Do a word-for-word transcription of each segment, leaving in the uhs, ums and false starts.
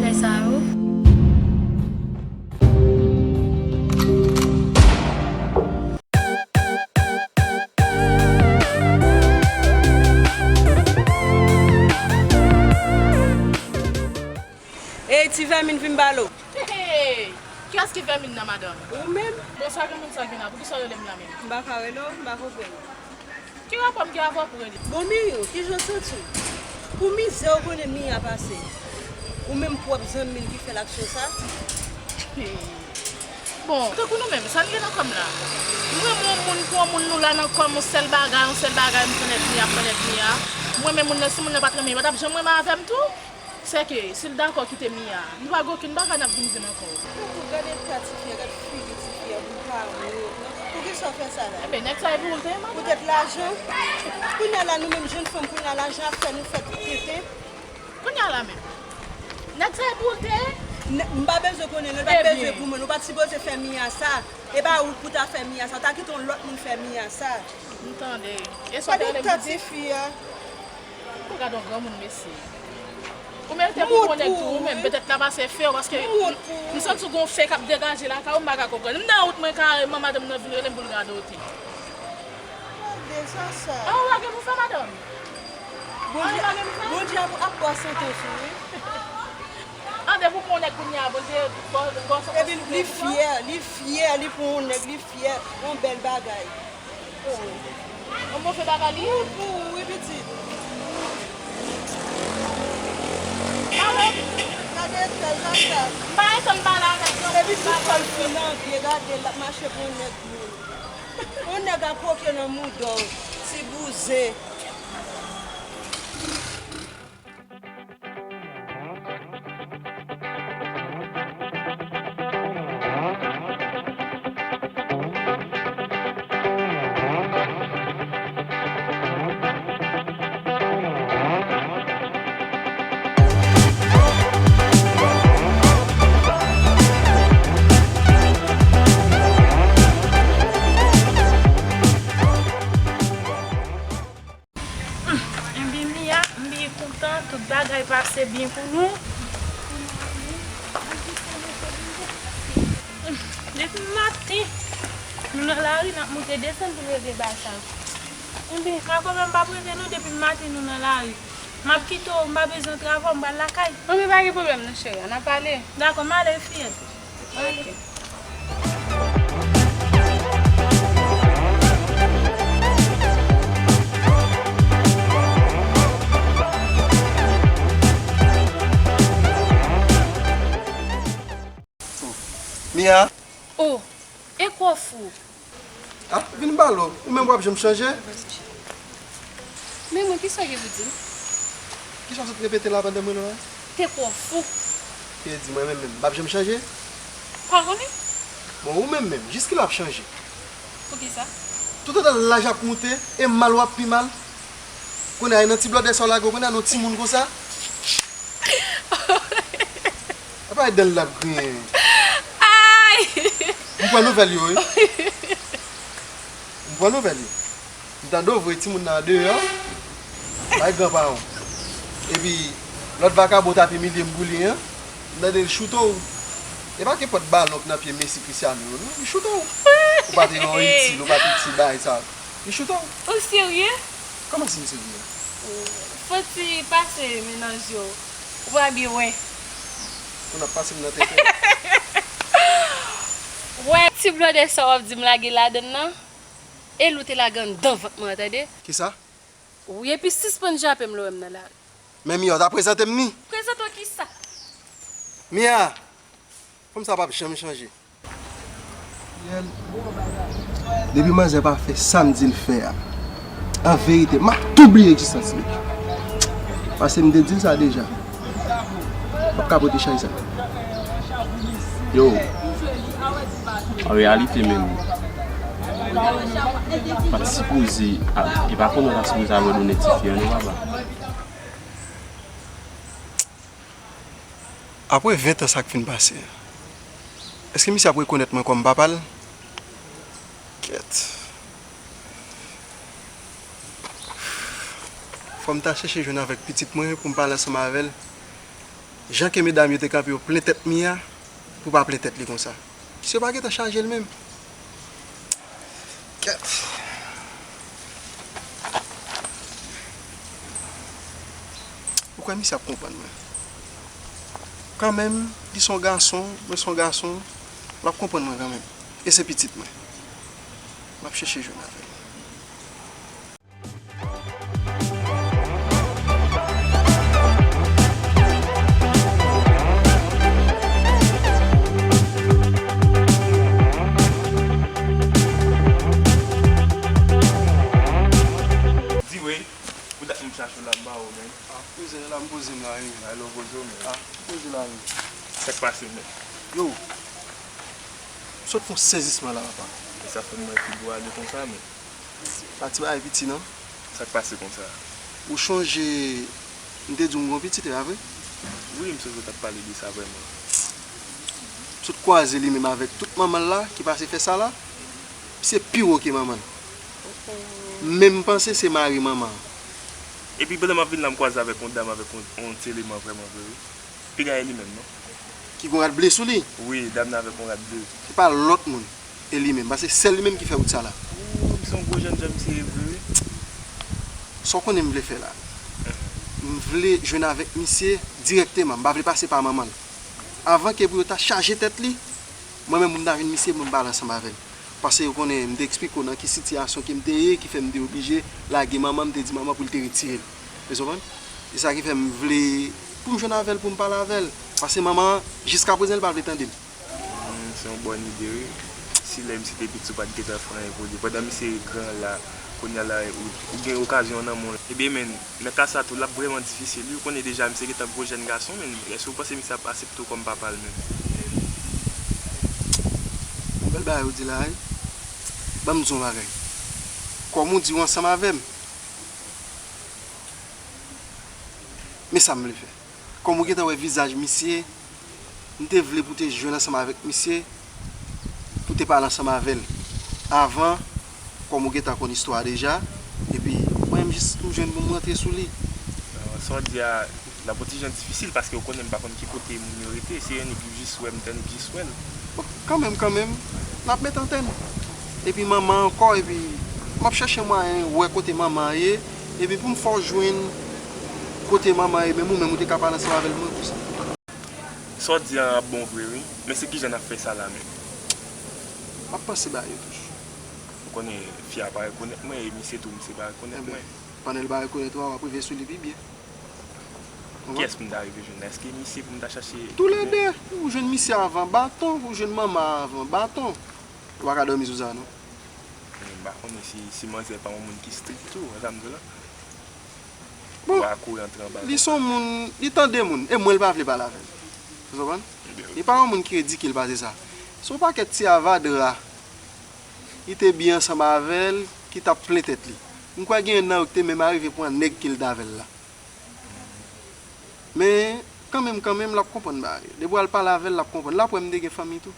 Bagay sa yo. Ey, ti vèmin, vin balo. Hey! Kiyès ki vèmin nan, madanm? Ou menm? Bon, sa gen moun sa gen la. Poukisa w rele m la menm? M pa ka rele w, m pa konprann. Ki rapò m gen avè w pou rele? Bon, Miyou, kijan w santi w? Pou mizè w konnen Miya pase, ou menm pwòp zanmi l ki fè l aksyon sa? Bon, tankou nou menm, sa n gen nan kò m la? M renmen yon moun pou yon moun, nou la nan kò m, yon sèl bagay, yon sèl bagay, m fè nèg Miya, m fè nèg Miya. M renmen moun nan, si moun nan pa t renmen m, li pa t ap janm renmen avè m tou. Sèke, si l dakò kite Miya, nou pa gen okenn bagay n ap vin di m ankò. Tankou gade eta tifi a, gade figi tifi a, pou pa wont. Poukisa w fè sa la? Enben, nèg sa e pou ou l te ye, madanm. Poutèt lajan? Kounye a la, nou menm jèn fanm, kounye a lajan ap fè nou fè tout tenten. Kounye a la menm. Nèg sa e pou ou l te ye? Nè-, m pa bezwen konnen, non, l pa t bezwen pou mwen, nou pa t sipoze fè Miya sa. E pa ou pou ta fè Miya sa, w ta kite yon lòt moun fè Miya sa. M tande. E sa w te rele m pou di? Gade eta tifi a. Ou gade yon granmoun, mesye. Ou merite pou yon nèg tou, ou menm. Petèt l ap pase fè w, paske m santi w gen yon fè k ap degaje lakay ou, m pa ka konprann. M nan wout, mwen kare, man madanm nan vin rele m pou l radote. Gade sa, sa. A, ou pa gen pou fè, madanm? Bondye, Bondye ap, ap pran sante w sou, wi. An, depi w pran yon nèg kounye a, Bondye, bon, bon, epi li fyè, li fyè, li pran yon nèg, li fyè, yon bèl bagay. Oh. Yon move bagay li ye? Wi, pou ou, wi, pitit. Gade, gade, gade, gade. M pa gentan pale avèk granmoun. Epi tout kò l fin angle, gade, l ap mache pou yon nèg moun. Yon nèg ap kwoke nan mouda w, ti bouzen. Hum, enben Miya, m byen kontan, tout bagay pase byen pou nou. Hum, depi maten, nou nan lari, n ap monte desann pou n regle bagay sa yo. Enben, pa pwoblèm, m p ap rete non, depi maten nou nan lari. M ap kite w, m pa bezwen travay, m pral lakay. Enben, pa gen pwoblèm non, cheri, ann ap pale. Dakò, m ale, fiyèl. Ok. Miya. Oh, e kò fou. Ah, vin balo, ou menm w ap janm chanje? Men mwen, kisa w gen pou di m? Kisa w sot repete la pandan mwen la? Te kwò fou. Ki di mwen menm menm, m p ap janm chanje? Pa konnen. Bon, ou menm menm, jiskilè w ap chanje? Poukisa? Toutotan laj ap moute, e mal w ap pi mal. Kounye a, e nan ti blòdè sa w lage w, kounye a, nan timoun konsa. Apa e dan l ap griyen? Ay! M pran nouvèl yo, wi. M pran nouvèl yo. M tande w voye timoun nan andeyò. Bay gran paran w. Epi, lòt vakabon t ap imilye m pou li an. M tande l choute w. E pa kenpòt balon k nan pye Messi, Cristiano yo, non. Li choute w. Ou pa te yon itil, ou pa te ti bagay sa. Li choute w. Ou serye? Kòman si m serye? Fò ti pase mennaj yo. Ou pa byen wè. Ou n ap pase m nan tenten. Wè, ti blòdè sa w ap di m lage ladann nan, e l ou te lage anndan vant mwen an, tande? Kisa? Wi, epi sispann jape m lè w wè m nan lari. Men Miya, w ta prezante m ni. Prezante w kisa? Miya, fanm sa p ap janm chanje. Depi manzè pa fè sa m di l fè a, an verite, m ap tou bliye egzistans li. Paske m te di l sa deja. M ap ka pote chay sa. Yo, an reyalite menm, pa t sipoze, e pa konnen w ta sipoze abandone tifi an non, papa. Apre ven tan sa k fin pase, èske misye ap rekonèt mwen kòm papa l? Kèt. Fò m ta chèche jwenn avèk pitit mwen pou m pale ansanm avè l. Jan ke medam yo te kanpe yo plen tèt Mia, pou pa plen tèt li konsa. Misye pa gentan chaje l menm. Kèt. Ou kwè misye ap konprann mwen? Kanmenm, li se yon gason, mwen se yon gason, l ap konprann mwen kanmenm. E se pitit mwen. M ap chèche jwenn avè l. Di wi, pou dat m chache w la, m pa wè w, men. Ah, poze la, m poze m la, wi. Alo, poze w, men. Ah, poze la, wi. Sa k pase, men? Yo, m sot fè yon sezisman la, papa. E sa fè m wè figo a de konsa, men. Pa ti bagay piti, non. Sa k pase konsa? Ou chonje, m te di w m gen yon pitit, e pa vre? Wi, m sonje w t ap pale de sa vrèman. M sot kwaze li menm avèk tout manman l la, ki pase fè sa la. Misye pi wo ke manman l. M menm panse se mari manman an. Epi pandan m ap vin la, m kwaze avèk yon dam avèk yon, yon ti eleman vrèman vre, wi. Piga e li menm, non. Ki gon rad ble sou li? Wi, dam nan avèk yon rad ble. Se pa lòt moun, e li menm. Paske sèl li menm ki fè wout sa la. Ooh, misye yon gwo jènjan misye ye vre, wi. Sa w konnen m vle fè la? M vle jwenn avèk misye dirèkteman. M pa vle pase pa manman l. Avan ke pou yo ta chaje tèt li, mwen menm pou m ta jwenn misye, pou m pale ansanm avè l. Paske yo konnen m te eksplike w nan ki sitiyasyon ke m te ye, ki fè m te oblije lage manman m, m te di manman pou l te retire l. Ou konprann? E sa ki fè m vle pou m jwenn avè l, pou m pale avè l. Paske manman an, jiskaprezan, li pa vle tande m. Hmm, se yon bòn ide, wi. Si lè misye te piti, ou pa t gentan fè anyen pou li. Pandan misye gran la, kounye a la, ou, ou gen okazyon nan men w. Ebyen, men, nan ka sa tou, l ap vrèman difisil, wi. Ou konnen deja, misye gentan gwo jèn gason, men. Èske w panse misye ap aksepte w kòm papa l menm? Yon bèl bagay ou di la, wi. Ban m di w yon bagay. Kòm ou di w ansanm avè m, men sa m vle fè. Kòm ou gentan wè vizaj misye, m te vle pou w te jwenn ansanm avèk misye, pou w te pale ansanm avè l avan, kòm ou gentan konn istwa a deja, epi mwen menm jis m jwenn pou m rantre sou li. Sa w di a, l ap yon ti jan difisil, paske w konnen m pa konn ki kote moun yo rete, se annik jis wè m te annik jis wè l. Bon, kanmenm, kanmenm, n ap met antèn. Epi manman an ankò, epi m ap chèche mwayen wè kote manman an ye, epi pou m fè w jwenn kote manman an ye, menm ou menm ou te ka pale ansanm avè l mwen konsa. Sa w di a ap bon vre, wi. Men se kijan n ap fè sa la menm? M ap panse ba yo toujou. Ou konnen fi a pa rekonèt mwen, e misye tou, misye pa rekonèt mwen. Pandan l pa rekonèt ou a, w ap rive sou li pi byen. Kiyès pou m ta rive jwenn la? Èske misye pou m ta chache? Toulède. Ou jwenn misye avan baton, ou jwenn manman an avan baton. Ou pa ka dòmi sou sa, non. Men m pa konnen si, si manzè pa yon moun ki strik tou, wè sa m di w la. Bon, li se yon moun, li tande moun, e mwen l pa vle pale avè l. Ou konprann? Li pa yon moun ki ridikil pase sa. Se yon pakèt ti avadra, li te byen ansanm avè l, ki t ap plen tèt li. M kwè gen youn nan yo ki te menm arive pran nèg ke l t avè l la. Men, kanmenm, kanmenm, l ap konprann bagay yo. Depi w al pale avè l, l ap konprann. L ap wè m te gen fanmi tou.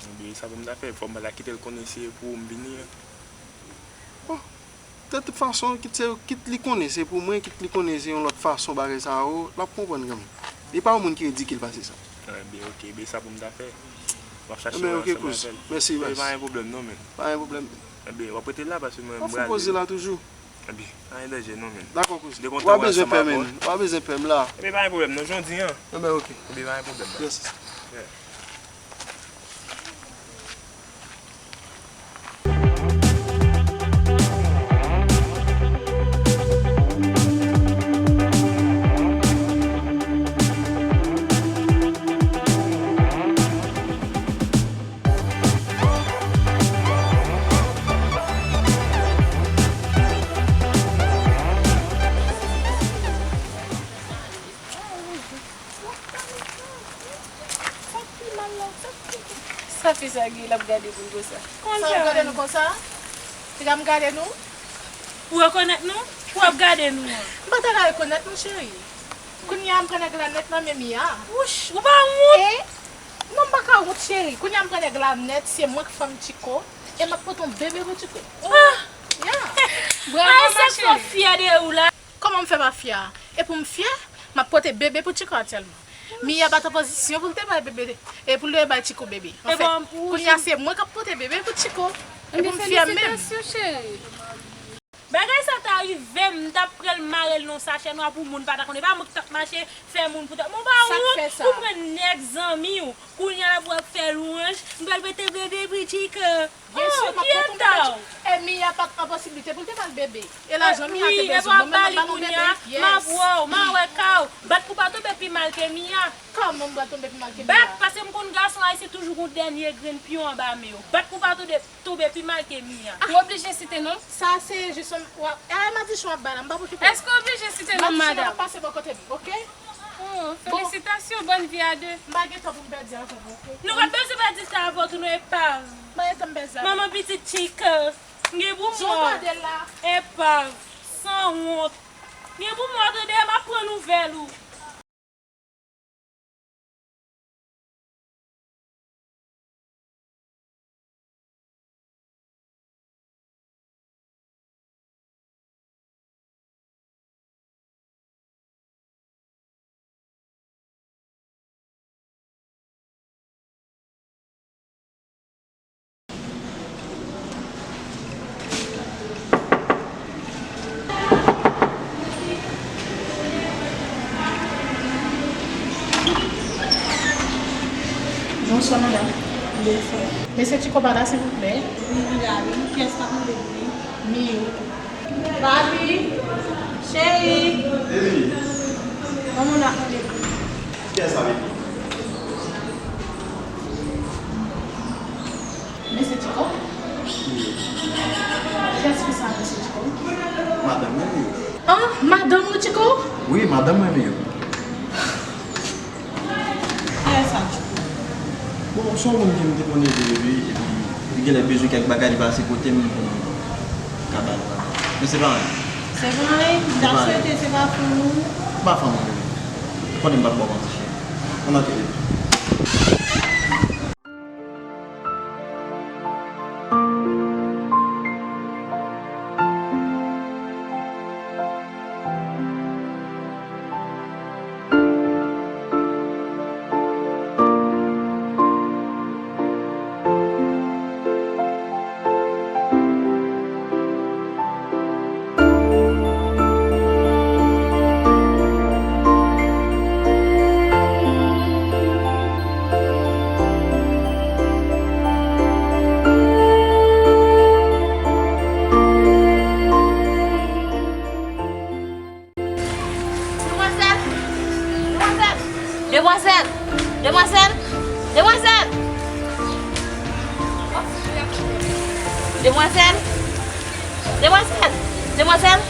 Ebyen, sa pou m ta fè? Fò m pa ta kite l konnen se pou ou m vini an. Bon, de tout fason, kit se, kit li konnen se pou mwen, kit li konnen se yon lòt fason bagay sa yo, l ap konprann kanmenm. Li pa yon moun ki ridikil pase sa. Ebyen, oke, ebyen, sa pou m ta fè. M ap chache wè ansanm avè l. Ebyen, oke, kouz. Mèsi, baz. Ebyen, pa gen pwoblèm non, men. Pa gen pwoblèm. Ebyen, w ap rete la paske mwen, m prale. M ap fè poze la toujou. Ebyen, pa gen danje non, men. Dakò, kouz. Ou pa bezwen pè, men. Ou pa bezwen pè m la. Ebyen, pa gen pwoblèm non, jodi an. Ebyen, oke. Ebyen, pa gen pwoblèm. Yes. Yeah. Sa fi sa gen, l ap gade moun konsa? Sa w gade nou konsa? Piga m gade nou? Ou rekonèt nou? Ou ap gade nou an? M pa ta ka rekonèt nou, cheri. Kounye a m pran nèg la nèt nan men Mia. Wouch, ou pa wont? E? Non, m pa ka wont, cheri. Kounye a m pran nèg la nèt, se mwen k fanm Tchiko. E m ap pote yon bebe pou Tchiko. Ah! Ya! Bravo, ma chérie. Sa fè w fyè de ou la? Kòman m fè pa fyè a? E pou m fyè, m ap pote bebe pou Tchiko aktyèlman. Mia pa t an pozisyon pou l te bay bebe, e pou l te bay Tchiko bebe. Anfen, kounye a se mwen k ap pote bebe pou Tchiko. E pou m fyè menm. Ebyen, felisitasyon, cheri. Bagay sa ta rive m, m t ap pran l mare l nan yon sachè nwa pou moun pa ta konnen. E pa mwen ki t ap mache fè moun pou ta. Mwen pa wont, ou pran nèg zanmi w. Kounye a la pou w ap fè lwanj. M pral pote bebe pou Tchiko. Byen si, m ap pran tonbe. E Mia pa t an posiblite pou l te ba l bebe. E lajan Mia te bezwen. Mwen menm m ap ba nou bebe. M ap wè w, m a wè ka w. Bat pou pa tonbe pi mal ke Mia. Kòman m pral tonbe pi mal ke Mia? Bat, paske m konn gason ayisyen toujou gon dènye grenn pyon anba men yo. Bat pou pa tonbe, tonbe pi mal ke Mia. Ou oblije site non m? Sa se jis yon, wa, a, madichon w ap bay la, m p ap okipe l. Èske w oblije site non m, madanm? Madichon w ap pase bò kote m, oke? Oh, felisitasyon, bòn vi a de. M pa gen tan pou m pèdi avè w, oke? Nou pa bezwen pèdi tan avè w tou non, epav. M pa gen tan m pèdi avè w. Manman pitit Tchiko. M gen pou m wè w. Epav. Sanwont. M gen pou m wè w tande, m ap pran nouvèl ou. Bonswa, madanm. Bonswa. Mesye Tchiko pa la, silvouplè? Wi, li la, wi. Kiyès k ap mande pou li? Miyou. Papi, cheri. Baby. Yon moun ap mande pou ou. Kiyès sa, baby? Mesye Tchiko? Wi. Kiyès ki sa, mesye Tchiko? Madanm mwen, Miyou. Ah, madanm ou, Tchiko? Wi, madanm mwen, Miyou. Kiyès sa? Bon, se yon moun ke m te konn ede, wi, epi li genlè bezwen kèk bagay, li pase kote m pou m ka ba l la. Men se pa anyen. Se pa anyen? M ta swete se pa fanm ou? Se pa fanm mwen, wi. Ou konnen m p ap ba w manti, cheri. Ann antre, baby. Demwazèl! Demwazèl! Demwazèl! Demwazèl! Demwazèl! Demwazèl! Demwazèl!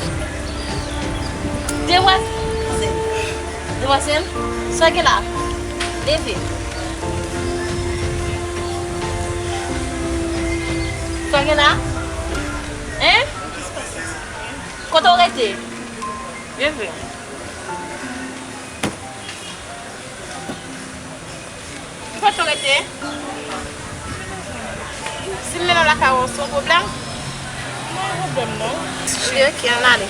Demwazèl! Demwazèl! Sa w gen la? Leve! Sa w gen la? Hein? Kote w rete? Leve! Ki kote w rete? Si m mennen w lakay ou, se yon pwoblèm? Non, pwoblèm non. Ok, ok, ann ale.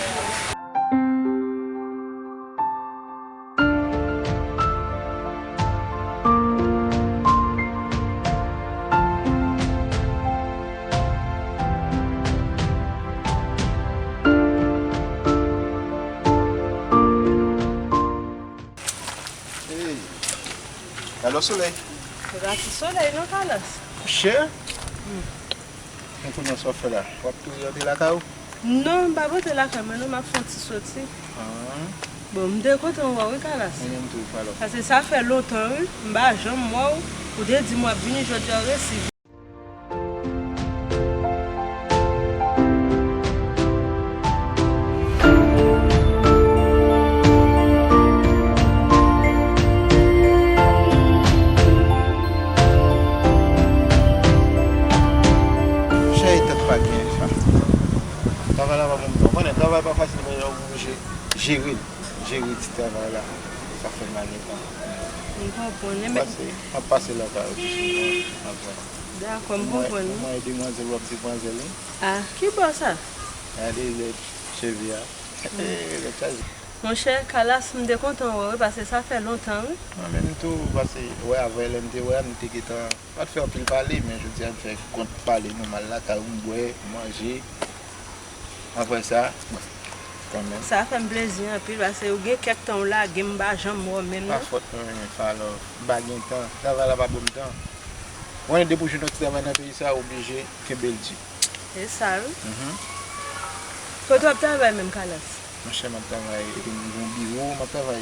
Hey, gade yon solèy. Se pa ti solèy non, Carlos. Monchè. Mwen konnen sa w ap fè la. W ap tou rantre lakay ou? Non, m p ap rantre lakay mwen non, m ap fè yon ti soti. Ah. Bon, m te kontan wè w wi, Carlos. Mwen menm tou, Carlos. Paske sa fè lontan wi, m pa janm wè w. Ou te di m w ap vini, jodi a w resi vini. Cheri, tèt pa gen sa. Travay la pa bon pou mwen. Konnen travay pa fasil, men ou oblije jere l. Jere ti travay la. Sa fè m ale pa. M konprann. M pase, m ap pase lakay ou tou. Dakò, m konprann. Mwen, mwen demwazèl, w ap demwazèl, wi. Ah, ki bò sa? Gade lèt cheve a. Lèt chaje. Monchè, Kalas, m te kontan wè w wi, paske sa fè lontan wi. Mwen menm tou, paske wè, avè lè m te wè a, nou te gentan pa t fè anpil pale, men jodi a m fè kont pale nòmal lakay ou, m bwè, m manje. Apre sa, bon, kanmenm. Sa fè m plezi anpil, paske ou gen kèk tan ou lage m, m pa janm wè w menm non. Pa fòt mwen, Falò, m pa gen tan, travay la pa ban m tan. Ou konnen depi w jwenn yon ti travay nan peyi sa, ou oblije kenbe l di. Se sa wi. Mhm. Kote w ap travay menm, Kalas? Monchè, m ap travay, epi m gen yon biwo, m ap travay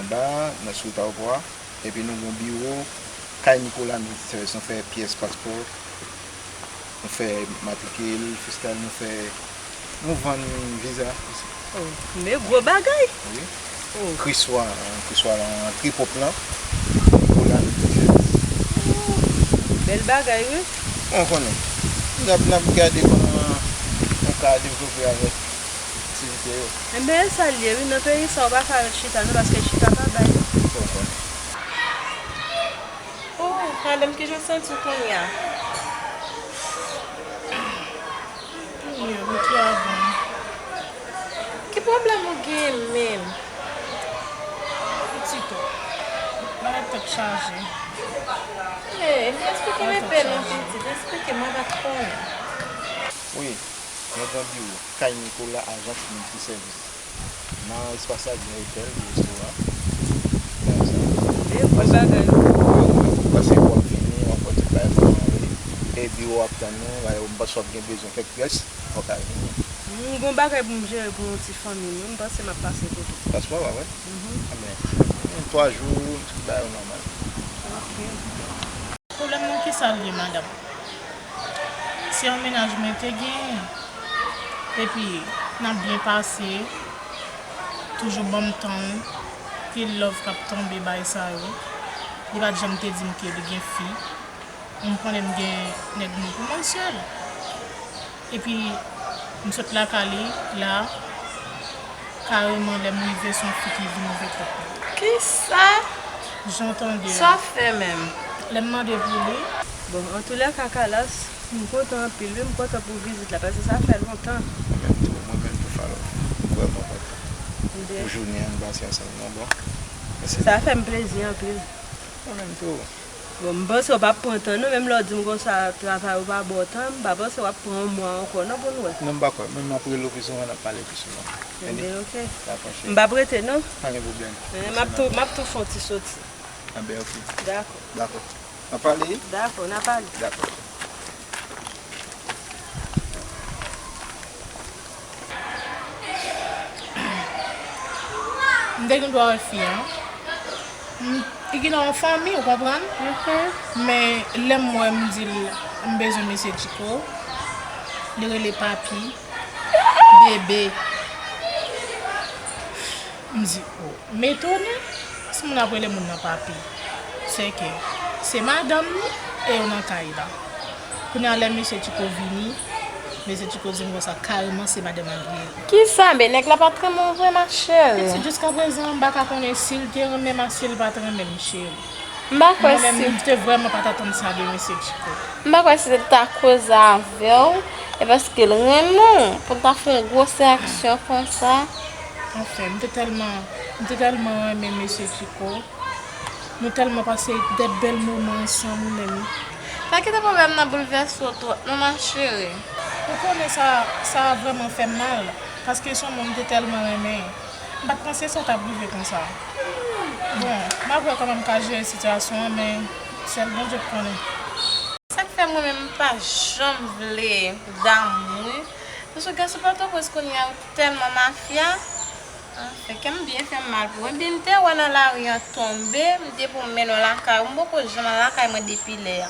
anba, nan sou wout ayewopò a. Epi nou gen yon biwo, kay Nicolas Multiservice, nou fè pyès paspò, nou fè matrikil, fiskal, nou fè, nou vann viza osi. Oh, men gwo bagay. Wi. Oh. Kriswa, Kriswa lan, Tripop lan, Nicolas Multiservice. Oh, bèl bagay wi. Bon, ou konnen. N ap, n ap gade kòman nou ka devlope avèk aktivite yo. Enben, e sa l ye wi, nan peyi sa ou pa ka ret chita non, paske chita pa bay. Bon, ou konnen. Oh, madanm, kijan w santi w kounye a? Mwen pi byen, mwen pi avan. Ki pwoblèm ou genyen menm? Pitit ou. Malad tèt chaje. Hey, esplike m enpe non, pitit. Esplike m, mwen pa t konnen. Wi, mwen gen biwo, kay Nicolas Agence Multiservice. Nan espas la, gen otèl, gen restoran. Bagay sa. E bon bagay. Wi, ou menm, ou panse w ap vini, w ap wè tout bagay kòman l ye. E biwo ap tann ou, bagay, m panse w ap gen bezwen kèk pyès, w ka vini. M gon bagay pou m jere pou yon ti fanmi, wi. M panse m ap pase kote w. Paspò pa vre? Mhm. Enben, twa jou, tout bagay yo nòmal. Ok. Pwoblèm nan kisa l ye, madanm? Se yon mennaj mwen te genyen. Epi, n ap byen pase, toujou ban m tan, pil love k ap tonbe, bagay sa yo. Li pa t janm te di m ke li gen fi. M konnen m gen nèg mwen pou mwen, sèl. Epi, m sot lakay li, la, kareman, lè m rive, se yon fi ki vin ouvè pòt mwen. Kisa? Jan w tande a. Sa w fè menm? Lè m mande pou li. Bon, antoulèka, Kalas, m kontan anpil, wi, m kontan pou vizit la, paske sa fè lontan. Mwen menm tou, mwen menm tou, Falò. M vrèman kontan. Pou jounen an, n pase ansanm nan, bon. Mèsi. Sa fè m plezi anpil. Mwen menm tou. Bon, m panse w p ap pran tan non, menm lè w di m konsa, travay ou pa ba w tan, m pa panse w ap pran yon mwa ankò non pou n wè. Non, m pa kwè. Men m ap rele w pi souvan, n ap pale pi souvan. Enben, ok. Dakò, cheri. M p ap rete non. Pa gen pwoblèm. Eh, m ap tou, m ap tou fè yon ti soti. Enben, ok. Dakò. Dakò. N ap pale? Dakò, n ap pale. Dakò. M te gen dwa wè fi a. M, li gen yon fanmi, ou konprann? Mhm. Men lè m wè, m di l, m bezwen mesye Tchiko. Li rele Papi. Bebe. M di, o. M etone, si moun ap rele moun nan papi, se ke se madanm li e yo nan kay la. Kounye a lè mesye Tchiko vini, mesye Tchiko di m konsa kareman se madanm an li ye. Kisa, men nèg la pa t renmen w vre, ma chérie? Pitit, jiskaprezan, m pa ka konnen si l te renmen m ak si l pa t renmen m, cheri. M pa kwè si. Mwen menm, m te vrèman pa t atann sa de mesye Tchiko. M pa kwè si l ta koze avè w, e paske l renmen w, pou l ta fè yon gwosè aksyon konsa. Anfen, m te tèlman, m te tèlman renmen mesye Tchiko. Nou tèlman pase de bèl moman ansanm, ou menm. Pa kite pwoblèm nan boulvèse w twòp non, ma chérie. Ou konnen sa, sa vrèman fè m mal, paske se yon moun m te tèlman renmen. M pa t panse sa t ap rive konsa. Bon, m ap wè kòman m ka jere sitiyasyon an, men sèl Bondye k konnen. Sa k fè mwen menm m pa janm vle damou wi. Paske gason Pòtoprens kounye a yo tèlman mafya. Anfen, kè m byen fè m mal pou mwen. Epi m te wè nan lari an tonbe, m te pou m mennen w lakay ou, m poko janm al lakay mwen depi lè a.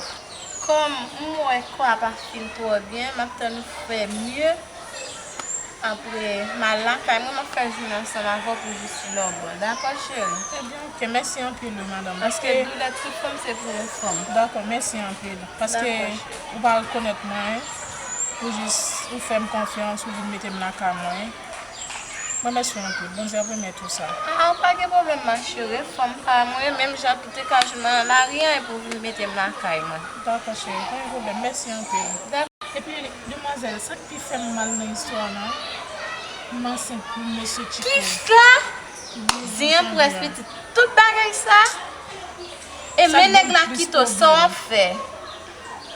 Kòm m wè kò a pa fin twò byen, m ap tann ou fè mye. Apre, m al lakay mwen, m ap fè jounen ansanm avè w pou jis lè w bon. Dakò, cheri? Ebyen, ok. Mèsi anpil, wi, madanm. Paske doulè tout fanm se pou yon fanm. Dakò, mèsi anpil. Paske ou pa rekonèt mwen, ou jis, ou fè m konfyans, ou vin mete m lakay mwen. Mwen mèsi w anpil. Bondye ap remèt ou sa. Ah, pa gen pwoblèm, ma chérie. Fanm pa mwen, menm jan tou te ka jwenn nan lari an epi w vin mete m lakay mwen. Dakò, cheri. Pa gen pwoblèm. Mèsi anpil. Dakò. Epi, demwazèl, sa k pi fè m mal nan istwa a la, M ansent pou mesye Tchiko. Kisa? Zen an près pitit. Tout bagay sa? E men nèg la kite w, sa w ap fè?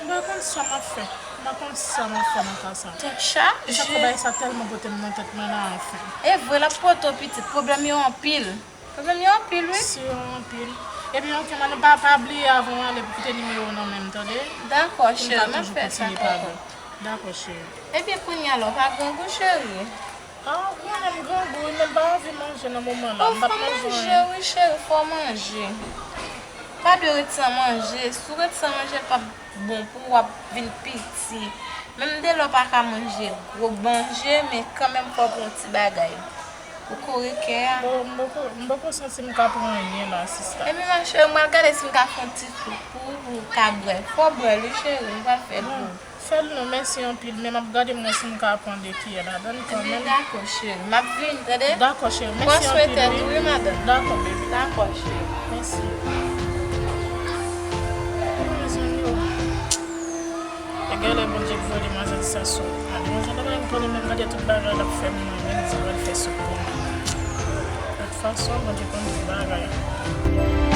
M pa konn sa m ap fè. M pa konn sa m ap fè nan ka sa. Tèt chaje. E sa fè bagay sa tèlman pote m nan tèt mwen la anfen. E vre l ap pote w pitit. Pwoblèm yo anpil. Pwoblèm yo anpil wi. Si yo anpil. Ebyen ok madanm, pa pa bliye avan w ale pou kite nimewo w nan men m tande. Dakò cheri, m ap fè sa kòkòt. Dakò cheri. Ebyen kounye a la w pa grangou cheri? Ah ou konnen m grangou wi men m pa anvi manje nan moman la. M p ap manje anyen. Ou fò manje wi cheri, fò w manje. Pa dwe ret san manje, si w ret san manje l p ap bon pou w, w ap vin piti. Menm de lè w pa ka manje gwo manje men kanmenm fò w pran yon ti bagay. Ou kore kè a. Bon, m poko, m poko santi m ka pran anyen la sista. Ebyen ma cheri, m pral gade si m ka fè yon ti soup pou ou, pou ou ka bwè l. Fò w bwè l wi cheri, m pral fè l pou ou. Fè l non, mèsi anpil, men m ap gade m wè si m ka pran de kiyè ladan l kanmenm. Ebyen dakò cheri, m ap vini tande. Dakò cheri, mèsi anpil wi. Pran swen tèt ou wi madanm. Dakò baby. Dakò cheri. Mèsi. Mezanmi o. E genlè Bondye k voye demwazèl sa sou mwen. Demwazèl la pa menm konnen menm gade tout bagay l ap fè m nan menm di l pral fè sou pou mwen. Tout fason Bondye konn tout bagay.